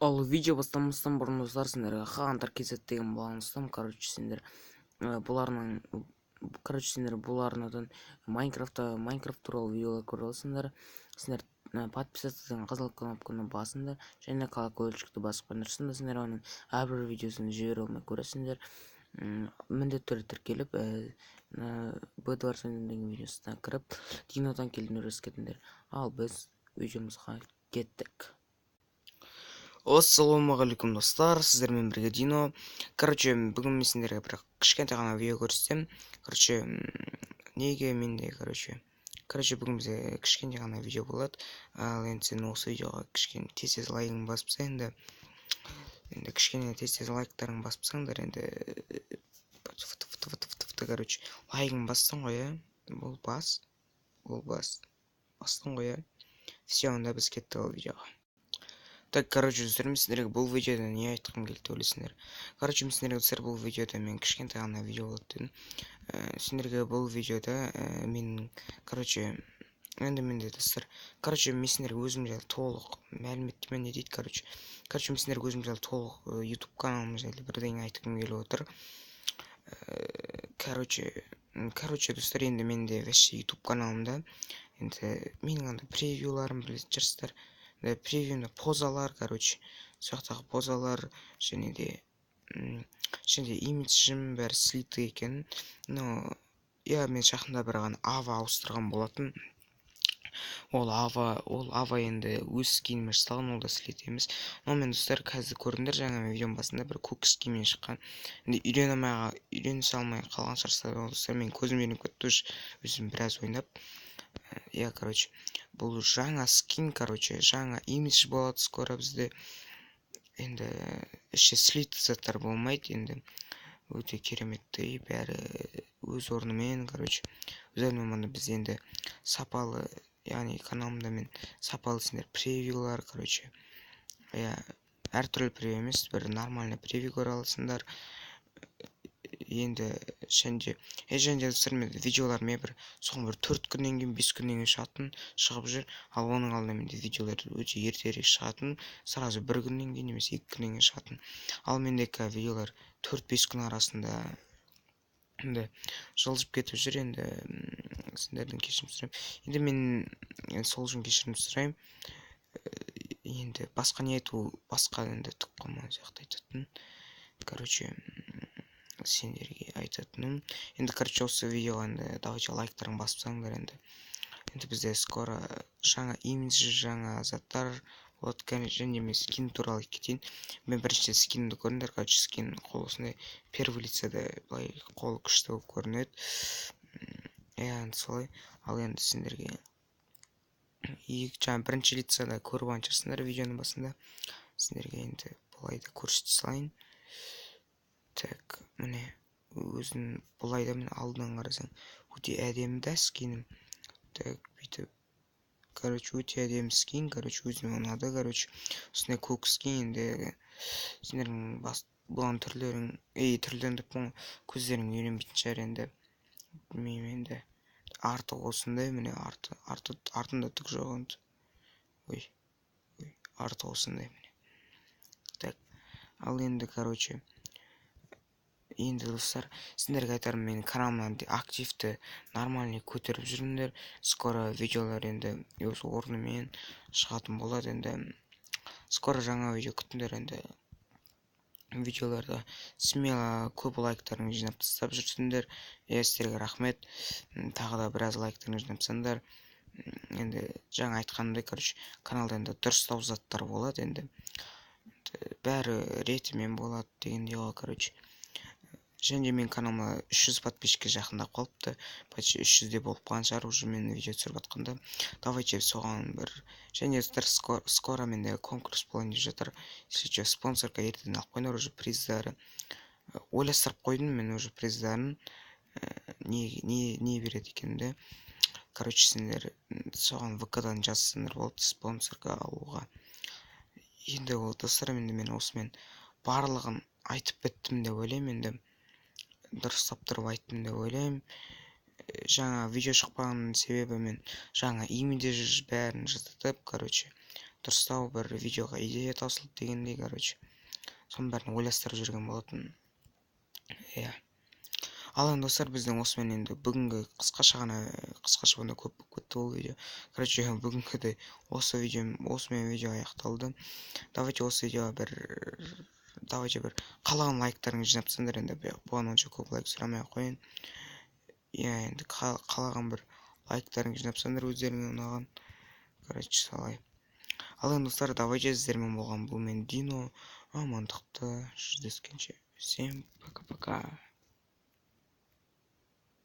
Ал видео бастамастан бұрын, достар, сендерге Хантер KZ деген баланы. Короче, сендер бұл арнаның, короче, сендер бұл арнадан Майнкрафтта, Майнкрафт туралы видеолар көре аласыңдар. Сендер подписаться деген қызыл кнопканы басыңдар және колокольчикті басып қойыңдар. Сонда сендер оның әрбір видеосын жібере алмай көресіңдер. Міндетті түрде тіркеліп, Б деген видеосына кіріп, Динодан келдім кетіңдер. Ал біз видеомызға кеттік. Ассалаумағалейкум, достар, сіздермен бірге Дино. Короче, бүгін мен сендерге бір кішкентай ғана видео көрсетемін. Короче, неге менде, короче, бүгін бізде кішкентай ғана видео болады. Ал енді сен осы видеоға кішкене тез тез лайкыңды басып таста. Енді кішкене тез тез лайктарыңды басып тастаңдар. Енді, короче, лайкыңды бастың ғой, иә? Бол, бас, бол, бас, бастың ғой, иә? Все, онда біз кеттік ол видеоға. Так, короче, достар, мен сендерге бұл видеода не айтқым келді деп ойлайсыңдар? Короче, мен сендерге, достар, бұл видеода мен кішкентай ғана видео болады дедім. Сендерге бұл видеода мен, короче, енді менде, достар, короче, мен сендерге өзім жайлы толық мәліметтеме, не дейді, короче, мен сендерге өзім жайлы толық, YouTube каналым жайлы бірдеңе айтқым келіп отыр. Короче, достар, енді менде вообще YouTube каналымда енді менің андай превьюларым, білетін шығарсыздар, превьюны, позалар, короче, сол жақтағы позалар және де имиджім бәрі слитый екен. Но иә, мен жақында бір ғана ава ауыстырған болатын. Ол ава енді өз скинімен жасалған, ол да слит емес. Но мен, достар, қазір көрдіңдер, жаңа мен видеоның басында бір көк скинмен шыққан. Енді үйрене алмай, үйренісе алмай қалған шығарсыздар. Ол, достар, менің көзім үйреніп кетті уже, өзім біраз ойнап. Иә, короче, бұл жаңа скин, короче, жаңа имидж болады скоро бізде. Енді іші слит заттар болмайды, енді өте кереметтей, бәрі өз орнымен, короче, өз орнымен. Біз енді сапалы, яғни каналымда мен сапалы сендер превьюлар, короче, иә, әртүрлі превью емес, бір нормальный превью көре аласыңдар. Енді және де, достар, мен видеолар мен бір соңғы бір 4 күннен кейін, 5 күннен кейін шығатын, шығып жүр. Ал оның алдында менде видеолар өте ертерек шығатын, сразу бір күннен кейін немесе 2 күннен кейін шығатын. Ал менде қазір видеолар 4-5 күн арасында енді жылжып кетіп жүр. Енді сендерден кешірім сұраймын. Енді мен сол үшін кешірім сұраймын. Енді басқа не айту, басқа енді түк қалмаған сияқты айтатын. Короче, сендерге айтатыным енді, короче, осы видеоға енді давайте лайктарың басып тастаңдар. Енді бізде скоро жаңа имидж, жаңа заттар болады. Және мен скин туралы айтып кетейін. Мен бірінші скинді көрдіңдер. Короче, скин қол осындай, первый лицеде былай қол күшті болып көрінеді. Иә, енді солай. Ал енді сендерге жаңа бірінші лицада көріп алған шығарсыңдар видеоның басында. Сендерге енді былай да көрсете салайын. Так, міне, өзін былай да, міне, алдынан қарасаң, өте әдемі да скинім. Так, бүйтіп, короче, өте әдемі скин, короче, өзіме ұнады. Короче, осындай көк скин. Енді сендердің бас бұған түрлерің, ей, түрлерің деп ғой, көздерің үйренбейтін шығар енді, білмеймін. Енді арты осындай, міне, арты, арты, артында түк жоқ енді. Ой, ой, арты осындай, міне. Так, ал енді, короче, енді, достар, сендерге айтарым: менің каналымнан активті нормальный көтеріп жүріңдер. Скоро видеолар енді өз орнымен шығатын болады. Енді скоро жаңа видео күтіңдер. Енді видеоларда смело көп лайктарыңды жинап тастап жүрсіңдер. Иә, сіздерге рахмет. Тағы да біраз лайктарыңды жинап тастаңдар. Енді жаңа айтқанымдай, короче, каналда енді дұрыстау заттар болады, енді бәрі ретімен болады дегендей ғой, короче. Және де менің каналыма 300 подписчикке жақындап қалыпты, почти 300-де болып қалған шығар уже мен видео түсіріп жатқанда. Давайте соған бір. Және, достар, скоро менде конкурс болайын деп жатыр. Если че, спонсорға ертеден алып қойыңдар. Уже приздары ойластырып қойдым мен уже, приздарын не береді екенімді. Короче, сендер соған ВК-дан жазсаңдар болады спонсорға алуға. Енді ол, достар, енді мен осымен барлығын айтып біттім деп ойлаймын. Енді дұрыстап тұрып айттым деп ойлаймын. Жаңа видео шықпағанның себебі мен жаңа имидж бәрін жасатып, короче. Дұрыстау бір видеоға идея таусылды дегендей, короче, соның бәрін ойластырып жүрген болатын, иә. Ал енді, достар, біздің осымен енді бүгінгі қысқаша ғана, қысқаша болғанда, көп болып кетті ол видео. Короче, бүгінгідей осы видео, осымен видео аяқталды. Давайте осы видеоға бір, давайте бір қалаған лайктарыңызды жинап тастаңдар. Енді бұған онша көп лайк сұрамай ақ қояйын, иә. Енді қалаған бір лайктарыңды жинап тастаңдар өздеріңе ұнаған, короче, солай. Ал енді, достар, давайте, сіздермен болған бұл мен, Дино. Амандықта жүздескенше, всем пока пока.